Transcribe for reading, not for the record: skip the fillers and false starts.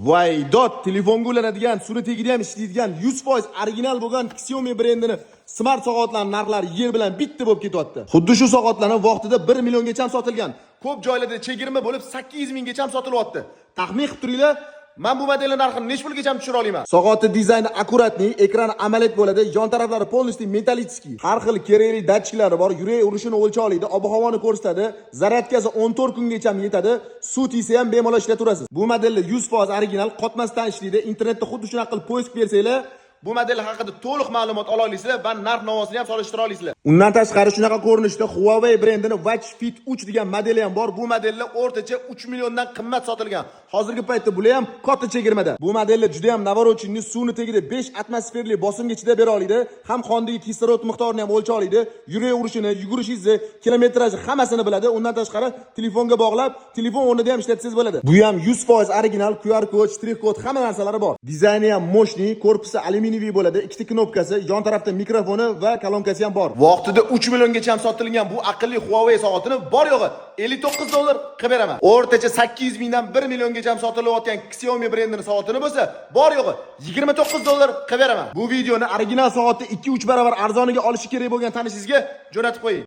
Voy dod, telefonga ulanadigan, suvni tagida ham ishlaydigan, 100% original bo'lgan Xiaomi brendini smart soatlar narxlari yer bilan bitta bo'lib ketyapti. Xuddi shu soatlarni vaqtida 1 milliongacha ham sotilgan. Ko'p joylarda chegirma bo'lib 800 minggacha ham sotilyapti. Taxmin qilib turinglar, men bu modelning narxini necha pulgacha tushira olaman? Soatni dizayni аккуратный, ekrani AMOLED bo'ladi, yon taraflari полностью металлический. Har xil kerakli datchiklari bor, yurak urishini o'lchay oladi, ob-havoni ko'rsatadi, zaryadkasi 14 kungacha ham yetadi, suv tiysa ham bemalol ishlataverasiz. Bu modelni 100% original, qotmasdan ishlaydi. Internetda xuddi shunaqa qilib поиск bersanglar, bu model haqida to'liq ma'lumot ola olasizlar va narx navosini ham solishtira olasizlar. Undan tashqari, shunaqa ko'rinishda Huawei brendini Watch Fit 3 degan modeli ham bor. Bu modellar o'rtacha 3 milliondan qimmat sotilgan. Hozirgi paytda bular ham katta chegirmada. Bu modellar juda ham навороченный, suvni tagida 5 atmosferli bosimga chidab bera oladi, ham qondagi kislorod miqdorini ham o'lchay oladi, yurak urishini, yugurishingizni, kilometrajni, hammasini biladi. Undan tashqari, telefonga bog'lab, telefon o'rnida ham ishlatsangiz bo'ladi. Bu ham 100% original, QR kod, shtrix kod, hamma narsalari bor. Dizayni ham мощный, korpusi alyuminiy bo'ladi, ikkita knopkasi, yon tarafda mikrofoni va kolonkasi ham bor. Vaqtida 3 milliongacha ham sotilgan bu aqlli Huawei soatini bor yo'g'i 59 dollar qilib beraman. O'rtacha 800 mingdan 1 milliongacha ham sotilayotgan Xiaomi brendini soatini bo'lsa, bor yo'g'i 29 dollar qilib beraman. Bu videoni original soatni 2-3 barobar arzoniga olishi kerak bo'lgan tanishingizga jo'natib qo'ying.